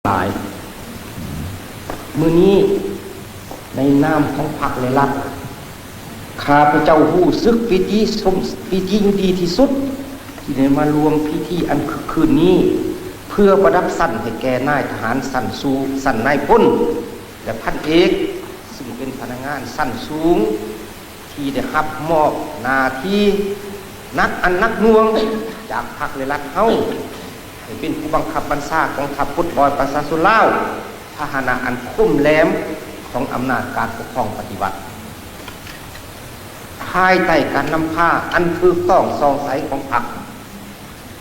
ຫຼາຍ. ມື້ນີ້ໃນນາມຂອງພັກ ແລະ ລັດ, ຂ້າພະເຈົ້າຮູ້ສຶກປີຕິຊົມ ປີຕິຍິນດີທີ່ສຸດ ທີ່ໄດ້ມາຮ່ວມພິທີອັນຄຶກຄື້ນນີ້ ເພື່ອປະດັບຊັ້ນໃຫ້ແກ່ນາຍທະຫານຊັ້ນສູງ, ຊັ້ນນາຍພົນ ແລະ ພັນເອກ, ຊຶ່ງເປັນພະນັກງານຊັ້ນສູງ ທີ່ໄດ້ຮັບມອບໜ້າທີ່ໜັກອັນໜັກໜ່ວງຈາກພັກ ແລະ ລັດເຮົາ ໃຫ້ເປັນຜູ້ບັງຄັບບັນຊາກອງທັບປົດປ່ອຍປະຊາຊົນລາວ, ພາຫະນະອັນຄົມແຫຼມຂອງອຳນາດການປົກຄອງປະຕິວັດ. ພາຍໃຕ້ການນຳພາອັນຖືກຕ້ອງສ່ອງໃສຂອງພັກ,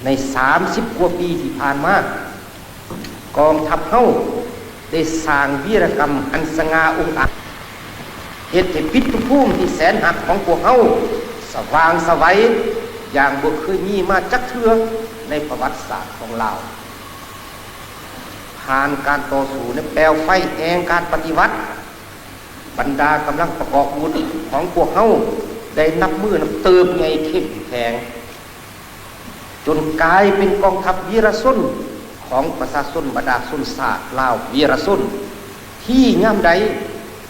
ໃນສາມສິບກວ່າປີທີ່ຜ່ານມາ, ກອງທັບເຮົາໄດ້ສ້າງວີລະກຳອັນສະຫງ່າອົງອາດ, ເຮັດໃຫ້ປິດຕຸພູມທີ່ແສນຮັກຂອງພວກເຮົາສະຫວ່າງສະໄຫວຢ່າງບໍ່ເຄີຍມີມາຈັກເທື່ອໃນປະຫວັດສາດຂອງລາວ. ຜ່ານການຕໍ່ສູ້ໃນແປວໄຟແຫ່ງການປະຕິວັດ, ບັນດາກຳລັງປະກອບອາວຸດຂອງພວກເຮົາໄດ້ນັບມື້ນັບເຕີບໃຫຍ່ເຂັ້ມແຂງ, ຈົນກາຍເປັນກອງທັບວີລະຊົນຂອງປະຊາຊົນບັນດາຊົນຊາດລາວວີລະຊົນ ທີ່ຍາມໃດ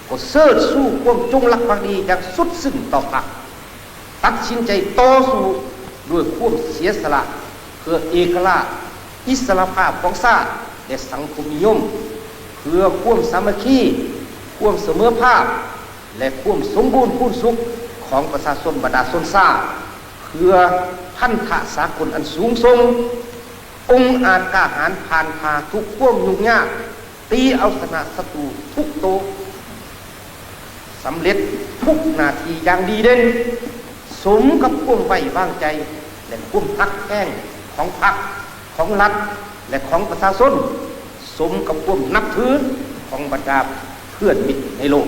ກໍເຊີດຊູຄວາມຈົງລັກພັກດີຢ່າງສຸດຊຶ້ງຕໍ່ພັກ, ຕັດສິນໃຈຕໍ່ສູ້ດ້ວຍຄວາມເສຍສະຫຼະເພື່ອເອກະລາດ, ອິດສະຫຼະພາບຂອງຊາດ ແລະ ສັງຄົມນິຍົມ, ເພື່ອຄວາມສາມັກຄີ, ຄວາມສະເໝີພາບ ແລະ ຄວາມສົມບູນພູນສຸກຂອງປະຊາຊົນບັນດາຊົນຊາດ, ເພື່ອພັນທະສາກົນອັນສູງສົ່ງ, ອົງອາດກ້າຫານຜ່ານຜ່າທຸກຄວາມຫຍຸ້ງຍາກ, ຕີເອົາຊະນະສັດຕູທຸກໂຕ, ສຳເລັດທຸກໜ້າທີ່ຢ່າງດີເດັ່ນ, ສົມກັບຄວາມໄວ້ວາງໃຈ ແລະ ຄວາມຮັກແພງຂອງພັກ, ຂອງລັດ ແລະ ຂອງປະຊາຊົນ, ສົມກັບຄວາມນັບຖືຂອງບັນດາເພື່ອນມິດໃນໂລກ.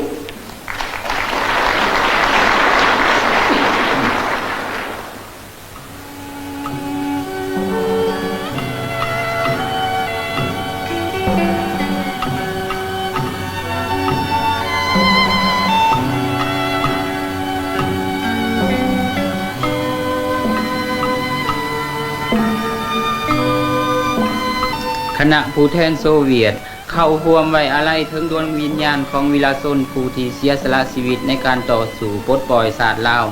ຄະນະຜູ້ແທນໂຊວຽດ ເຂົ້າຮ່ວມໄວ້ອາໄລເຖິງດວງວິນຍານຂອງວີລະຊົນຜູ້ທີ່ເສຍສະຫຼະຊີວິດໃນການຕໍ່ສູ້ປົດປ່ອຍຊາດລາວ.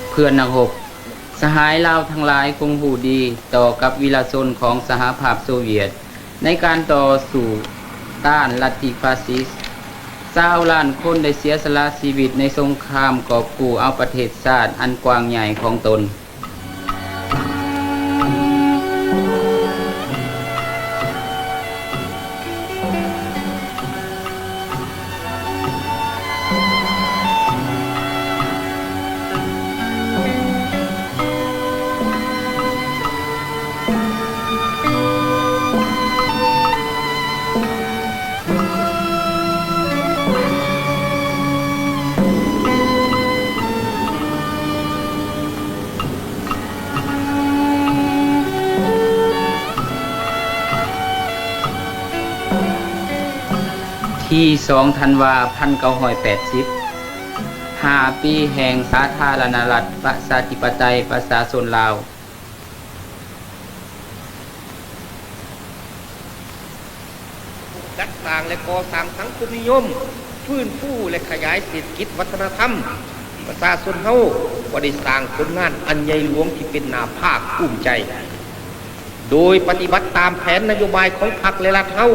ເພື່ອນນັກຮົບ, ສະຫາຍລາວທັງຫຼາຍຄົງຮູ້ດີຕໍ່ກັບວີລະຊົນຂອງສະຫະພາບໂຊວຽດ. ໃນການຕໍ່ສູ້ຕ້ານລັດທິຟາຊິດ, ຊາວລ້ານຄົນໄດ້ເສຍສະຫຼະຊີວິດໃນສົງຄາມກອບກູ້ເອົາປະເທດຊາດອັນກວ້າງໃຫຍ່ຂອງຕົນ. ທີສອງ ທັນວາ ພັນເກົ້າຮ້ອຍແປດສິບ, ຫ້າປີແຫ່ງສາທາລະນະລັດ ປະຊາທິປະໄຕ ປະຊາຊົນລາວ. ຈັດສ້າງ ແລະ ກໍ່ສ້າງສັງຄົມນິຍົມ, ຟື້ນຟູ ແລະ ຂະຫຍາຍເສດຖະກິດວັດທະນະທຳ, ປະຊາຊົນເຮົາກໍໄດ້ສ້າງຜົນງານອັນໃຫຍ່ຫຼວງທີ່ເປັນໜ້າພາກພູມໃຈ. ໂດຍປະຕິບັດຕາມແຜນນະໂຍບາຍຂອງພັກ ແລະ ລັດເຮົາ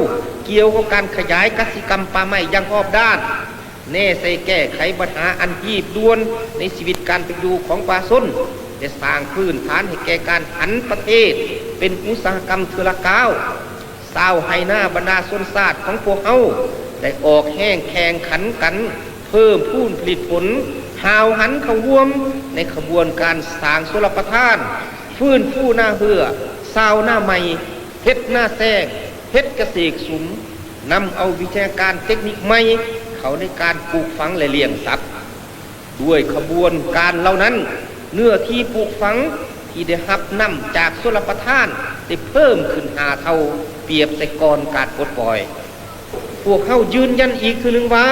ກ່ຽວກັບການຂະຫຍາຍກະສິກຳປ່າໄມ້ຢ່າງຮອບດ້ານ, ແນໃສ່ແກ້ໄຂບັນຫາອັນຮີບດ່ວນໃນຊີວິດການເປັນຢູ່ຂອງປະຊາຊົນ ແລະ ສ້າງພື້ນຖານໃຫ້ແກ່ການຫັນປະເທດເປັນອຸດສາຫະກຳເທື່ອລະກ້າວ. ຊາວໄຮ່ນາບັນດາຊົນຊາດຂອງພວກເຮົາໄດ້ອອກແຮງແຂ່ງຂັນກັນເພີ່ມພູນຜະລິດຜົນ, ຫ້າວຫັນເຂົ້າຮ່ວມໃນຂະບວນການສ້າງຊົນລະປະທານ, ຟື້ນຟູນາເຮືອ, ຊາວນາໃໝ່, ເຮັດນາແຊງ, ເຮັດກະເສດສຸມ, ນຳເອົາວິທະຍາການເຕັກນິກໃໝ່ເຂົ້າໃນການປູກຝັງ ແລະ ລ້ຽງສັດ. ດ້ວຍຂະບວນການເຫຼົ່ານັ້ນ, ເນື້ອທີ່ປູກຝັງທີ່ໄດ້ຮັບນ້ຳຈາກຊົນລະປະທານໄດ້ເພີ່ມຂຶ້ນຫ້າເທົ່າ, ປຽບໃສ່ກ່ອນການປົດປ່ອຍ. ພວກເຮົາຢືນຢັນອີກເທື່ອໜຶ່ງວ່າ,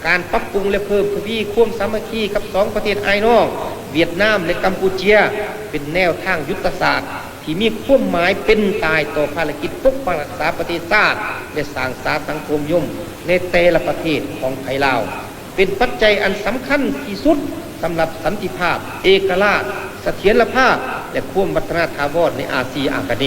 ການປັບປຸງ ແລະ ເພີ່ມທະວີຄວາມສາມັກຄີກັບສອງປະເທດອ້າຍນ້ອງ ຫວຽດນາມ ແລະ ກຳປູເຈຍ ເປັນແນວທາງຍຸດທະສາດທີ່ມີຄວາມໝາຍເປັນຕາຍຕໍ່ພາລະກິດປົກປັກຮັກສາປະເທດຊາດ ແລະ ສ້າງສາສັງຄົມນິຍົມໃນແຕ່ລະປະເທດຂອງໄທລາວ, ເປັນປັດໄຈອັນສຳຄັນທີ່ສຸດສຳລັບສັນຕິພາບ, ເອກະລາດ, ສະຖຽນລະພາບ ແລະ ຄວາມວັດທະນະຖາວອນໃນອາຊີອາກະເນ.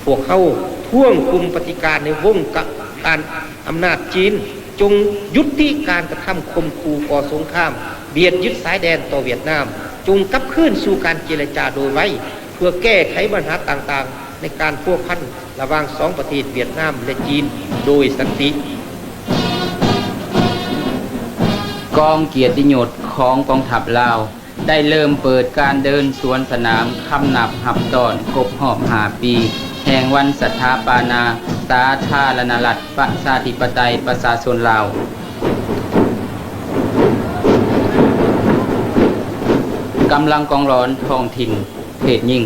ພວກເຮົາທວງກຸ່ມປະຕິການໃນວົງກະການອຳນາດຈີນ ຈົ່ງຢຸດຕິການກະທຳຂົ່ມຂູ່ກໍ່ສົງຄາມ, ບຽດຍຶດຊາຍແດນຕໍ່ຫວຽດນາມ, ຈົ່ງກັບຄືນສູ່ການເຈລະຈາໂດຍໄວ ເພື່ອແກ້ໄຂບັນຫາຕ່າງໆໃນການພົວພັນລະຫວ່າງສອງປະເທດຫວຽດນາມ ແລະ ຈີນໂດຍສັນຕິ. ກອງກຽດຕິຍົດຂອງກອງທັບລາວ ໄດ້ເລີ່ມເປີດການເດີນສວນສະໜາມຄຳນັບຮັບຕ້ອນຄົບຮອບຫ້າປີ ແຫ່ງວັນສະຖາປະນາສາທາລະນະລັດ ປະຊາທິປະໄຕ ປະຊາຊົນລາວ. ກຳລັງກອງຫຼອນທ້ອງຖິ່ນ ເພດຍິງ.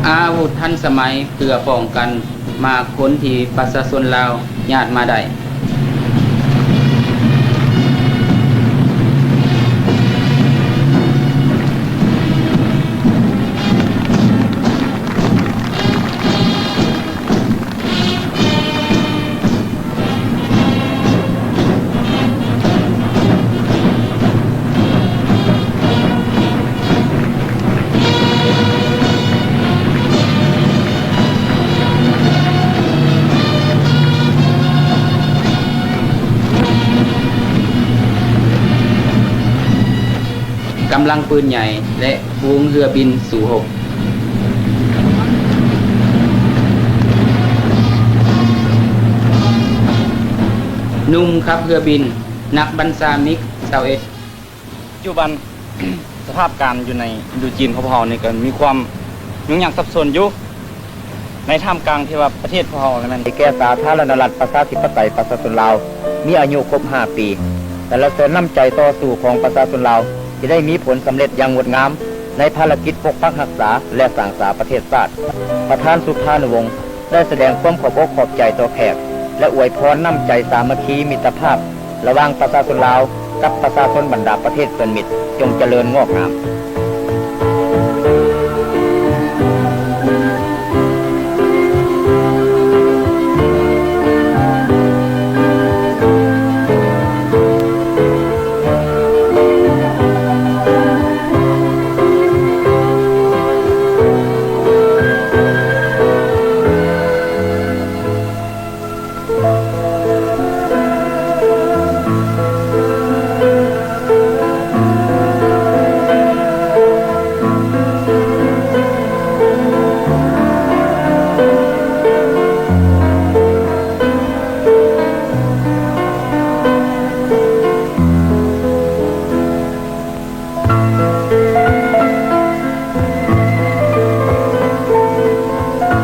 ອາວຸດທັນສະໄໝເພື່ອປ້ອງກັນໝາກຜົນທີ່ປະຊາຊົນລາວຍາດມາໄດ້. ກຳລັງປືນໃຫຍ່ ແລະ ຝູງເຮືອບິນສູ້ຮົບ. ໜຸ່ມຂັບເຮືອບິນ ນັກບັນຊາມິກຊາວເອັດ. ປັດຈຸບັນ ສະພາບການຢູ່ໃນອິນໂດຈີນຂອງພວກເຮົານີ້ກໍມີຄວາມຫຍຸ້ງຍາກສັບສົນຢູ່ ໃນທ່າມກາງທີ່ວ່າປະເທດພວກເຮົານັ້ນ ໄດ້ແກ່ສາທາລະນະລັດ ປະຊາທິປະໄຕ ປະຊາຊົນລາວ ມີອາຍຸຄົບຫ້າປີ ສັນລະເສີນນ້ຳໃຈຕໍ່ສູ້ຂອງປະຊາຊົນລາວ ທີ່ໄດ້ມີຜົນສຳເລັດຢ່າງງົດງາມ ໃນພາລະກິດປົກປັກຮັກສາ ແລະ ສ້າງສາປະເທດຊາດ. ປະທານສຸພານຸວົງ ໄດ້ສະແດງຄວາມຂອບອົກຂອບໃຈຕໍ່ແຂກ ແລະ ອວຍພອນນ້ຳໃຈສາມັກຄີມິດຕະພາບ ລະຫວ່າງປະຊາຊົນລາວກັບປະຊາຊົນບັນດາປະເທດເພື່ອນມິດ ຈົ່ງຈະເລີນງອກງາມ.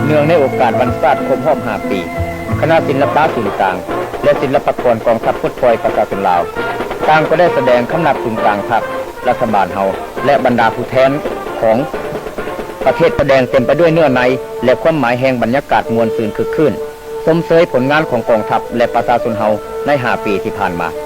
ເນື່ອງໃນໂອກາດວັນຊາດຄົບຮອບຫ້າປີ, ຄະນະສິລະປະສູນກາງ ແລະ ສິລະປະກອນກອງທັບປົດປ່ອຍປະຊາຊົນລາວ ຕ່າງກໍໄດ້ສະແດງຄຳນັບສູນກາງພັກ, ລັດຖະບານເຮົາ ແລະ ບັນດາຜູ້ແທນຂອງປະເທດ ສະແດງເຕັມໄປດ້ວຍເນື້ອໃນ ແລະ ຄວາມໝາຍແຫ່ງບັນຍາກາດມ່ວນຊື່ນຄຶກຄື້ນ. ຊົມເຊີຍຜົນງານຂອງກອງທັບ ແລະ ປະຊາຊົນເຮົາໃນຫ້າປີທີ່ຜ່ານມາ. ເ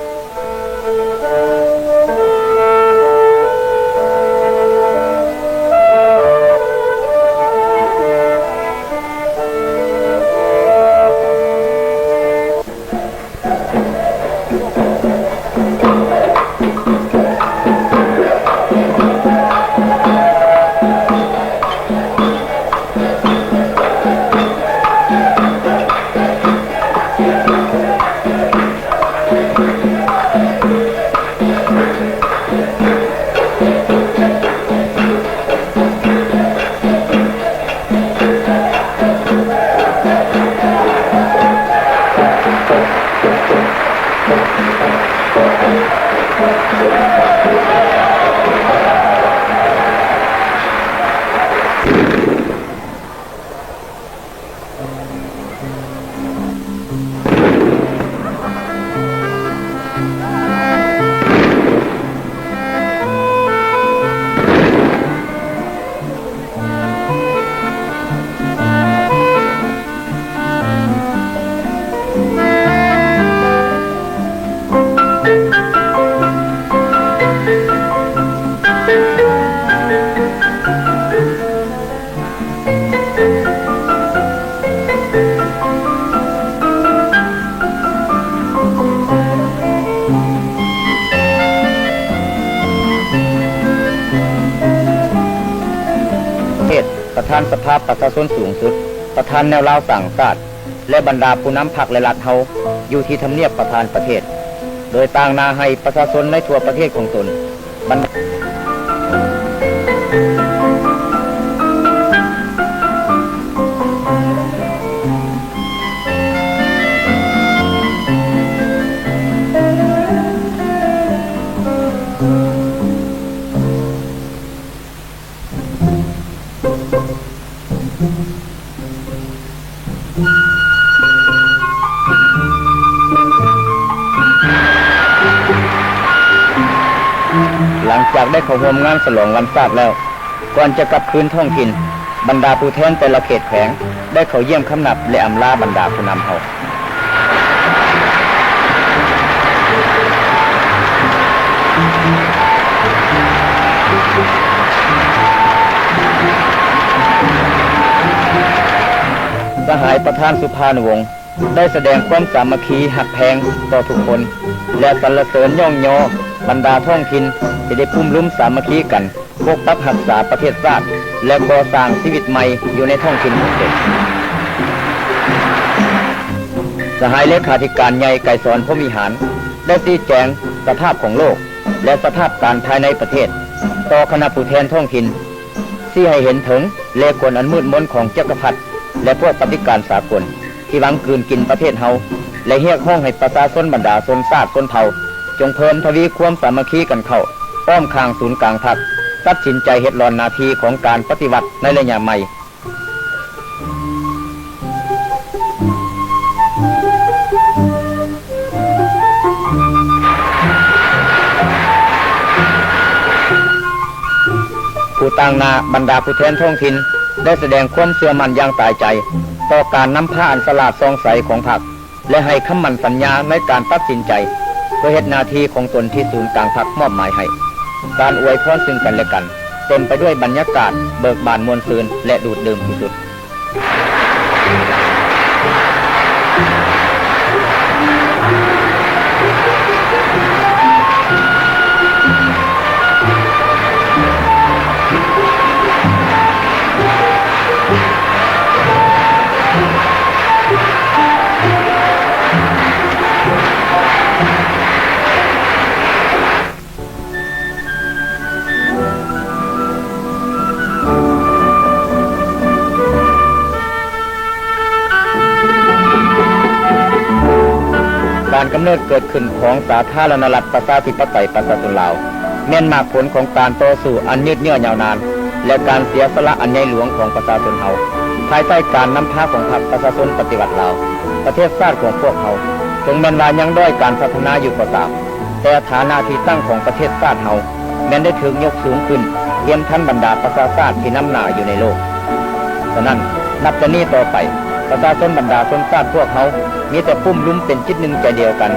ນສະພາປະຊາຊົນສູງສຸດ, ປະທານແນວລາວສ້າງຊາດ ແລະ ບັນດາຜູ້ນຳພັກ ແລະ ລັດເຮົາ ຢູ່ທີ່ທຳນຽບປະທານປະເທດ, ໂດຍຕາງໜ້າໃຫ້ປະຊາຊົນໃນທົ່ວປະເທດຂອງຕົນ ບັນ ຫຼັງຈາກໄດ້ເຂົ້າຮ່ວມງານສະຫຼອງວັນຊາດແລ້ວ, ກ່ອນຈະກັບຄືນທ້ອງຖິ່ນ, ບັນດາຜູ້ແທນແຕ່ລະເຂດແຂວງໄດ້ເຂົ້າຢ້ຽມຄຳນັບ ແລະ ອຳລາບັນດາຜູ້ນຳເຜົ່າ. ສະຫາຍປະທານສຸພານຸວົງ ໄດ້ສະແດງຄວາມສາມັກຄີຮັກແພງຕໍ່ທຸກຄົນ ແລະ ສັນລະເສີນຍ້ອງຍໍບັນດາທ້ອງຖິ່ນທີ່ໄດ້ປຸ້ມລຸມສາມັກຄີກັນ ປົກປັກຮັກສາປະເທດຊາດ ແລະ ກໍ່ສ້າງຊີວິດໃໝ່ຢູ່ໃນທ້ອງຖິ່ນຂອງຕົນ. ສະຫາຍເລຂາທິການໃຫຍ່ ໄກສອນ ພົມວິຫານ ໄດ້ຊີ້ແຈງສະພາບຂອງໂລກ ແລະ ສະພາບການພາຍໃນປະເທດ ຕໍ່ຄະນະຜູ້ແທນທ້ອງຖິ່ນ ຊີ້ໃຫ້ເຫັນເຖິງເລກວນອັນມືດມົນຂອງຈັກກະພັດ ແລະ ພວກປະຕິການສາກົນ ທີ່ຫວັງກືນກິນປະເທດເຮົາ ແລະ ຮຽກຮ້ອງໃຫ້ປະຊາຊົນບັນດາຊົນຊາດຊົນເຜົ່າ ຈົ່ງເພີ່ມທະວີຄວາມສາມັກຄີກັນເຂົ້າ ອ້ອມຂ້າງສູນກາງພັກ, ຕັດສິນໃຈເຮັດຫຼອນໜ້າທີ່ຂອງການປະຕິວັດໃນໄລຍະໃໝ່. ຜູ້ຕາງໜ້າບັນດາຜູ້ແທນທ້ອງຖິ່ນ ໄດ້ສະແດງຄວາມເຊື່ອໝັ້ນຢ່າງຕາຍໃຈຕໍ່ການນຳພາອັນສະຫຼາດສ່ອງໃສຂອງພັກ ແລະ ໃຫ້ຄຳໝັ້ນສັນຍາໃນການຕັດສິນໃຈ ເພື່ອເຮັດໜ້າທີ່ຂອງຕົນທີ່ສູນກາງພັກມອບໝາຍໃຫ້. ການອວຍພອນຊຶ່ງກັນ ແລະ ກັນ ເຕັມໄປດ້ວຍບັນຍາກາດເບີກບານມ່ວນຊື່ນ ແລະ ດູດດື່ມທີ່ສຸດ. ການກຳເນີດເກີດຂຶ້ນຂອງສາທາລະນະລັດ ປະຊາທິປະໄຕ ປະຊາຊົນລາວ ແມ່ນໝາກຜົນຂອງການຕໍ່ສູ້ອັນຍືດເຍື້ອຍາວນານ ແລະ ການເສຍສະຫຼະອັນໃຫຍ່ຫຼວງຂອງປະຊາຊົນເຮົາ ພາຍໃຕ້ການນຳພາຂອງພັກປະຊາຊົນປະຕິວັດລາວ. ປະເທດຊາດຂອງພວກເຮົາ ເຖິງແມ່ນວ່າຍັງດ້ອຍການພັດທະນາຢູ່ກໍຕາມ, ແຕ່ຖານະທີ່ຕັ້ງຂອງປະເທດຊາດເຮົາ ແມ່ນໄດ້ຖືກຍົກສູງຂຶ້ນ ທ່ຽມທັນບັນດາປະຊາຊາດທີ່ນຳໜ້າຢູ່ໃນໂລກ. ສະນັ້ນ, ນັບແຕ່ນີ້ຕໍ່ໄປ, ປະຊາຊົນບັນດາຊົນຊາດພວກເຮົາ ມີແຕ່ປຸ້ມລຸມເປັນຈິດໜຶ່ງໃຈດຽວກັນ,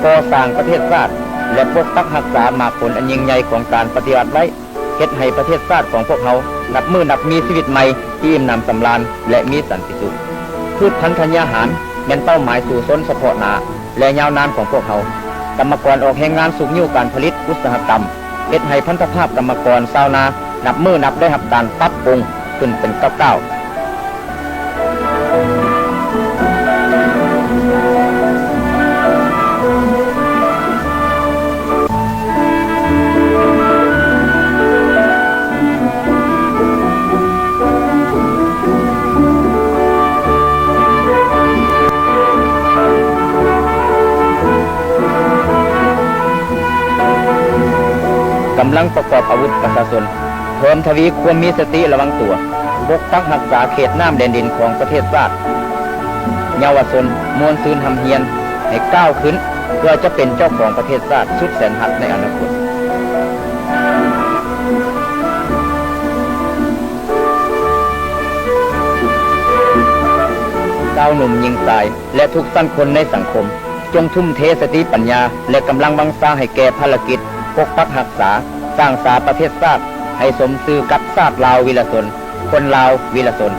ກໍ່ສ້າງປະເທດຊາດ ແລະ ປົກປັກຮັກສາໝາກຜົນອັນຍິ່ງໃຫຍ່ຂອງການປະຕິວັດໄວ້, ເຮັດໃຫ້ປະເທດຊາດຂອງພວກເຮົາ ນັບມື້ນັບມີຊີວິດໃໝ່ທີ່ອີ່ມໜຳສຳລານ ແລະ ມີສັນຕິສຸກ. ພືດພັນທະຍາຫານ ແມ່ນເປົ້າໝາຍສູ້ຊົນສະເພາະໜ້າ ແລະ ຍາວນານຂອງພວກເຮົາ. ກຳມະກອນອອກແຮງງານຊຸກຍູ້ການຜະລິດອຸດສາຫະກຳ ເຮັດໃຫ້ພັນທະພາບກຳມະກອນຊາວນາ ນັບມື້ນັບໄດ້ຮັບການປັບປຸງຂຶ້ນເປັນກ້າວໆ. ກຳລັງປະກອບອາວຸດປະຊາຊົນ ເພີ່ມທະວີຄວາມມີສະຕິລະວັງຕົວ, ປົກປັກຮັກສາເຂດນ້ຳແດນດິນຂອງປະເທດຊາດ. ເຍົາວະຊົນມ່ວນຊື່ນຮ່ຳຮຽນໃຫ້ກ້າວຂຶ້ນ ເພື່ອຈະເປັນເຈົ້າຂອງປະເທດຊາດສຸດແສນຮັກໃນອະນາຄົດ. ຊາວໜຸ່ມຍິງຊາຍ ແລະ ທຸກຊັ້ນຄົນໃນສັງຄົມ ຈົ່ງທຸ່ມເທສະຕິປັນຍາ ແລະ ກຳລັງວັງຊາໃຫ້ແກ່ພາລະກິດປົກປັກຮັກສາ, ສ້າງສາປະເທດຊາດໃຫ້ສົມຊື່ກັບຊາດລາວວິລະຊົນ, ຄົນລາວວິລະຊົນ.